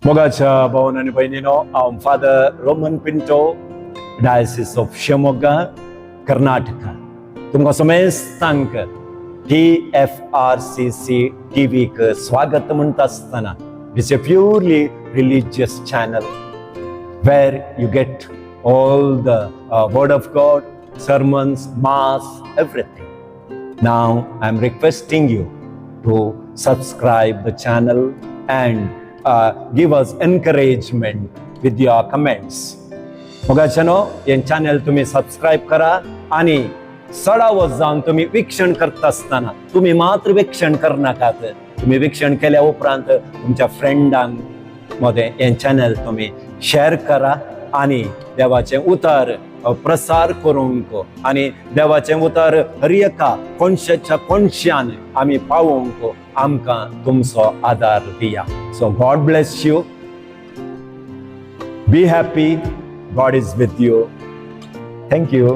मोगाच्या भावन आनी भयणीनो, हांव father Roman Pinto, diocese of Shivamogga, Karnataka, तुमकां समेस्तांक TFRCC टीव्हीक स्वागत म्हणटा आसतना, it's a purely religious channel where you get all the Word of God, sermons, Mass, everything. Now I'm requesting you to subscribe the channel and give us encouragement with your comments. मोगाच्यानो, हे channel तुम्ही subscribe करा आणि चडावत जावन तुम्ही वीक्षण करता आसतना तुम्ही मात्र वीक्षण करनाकात. तुम्ही वीक्षण केल्या उपरांत तुमच्या फ्रेंडांक मध्ये हे चॅनल तुम्ही शेअर करा आणि देवाचें उतर प्रसार करूंक आणि देवाचें उतर हर एका कोनशाच्या कोनशान आमी पावोवंक आमकां तुमचो आदार दिया. So God bless you. Be happy. God is with you. Thank you.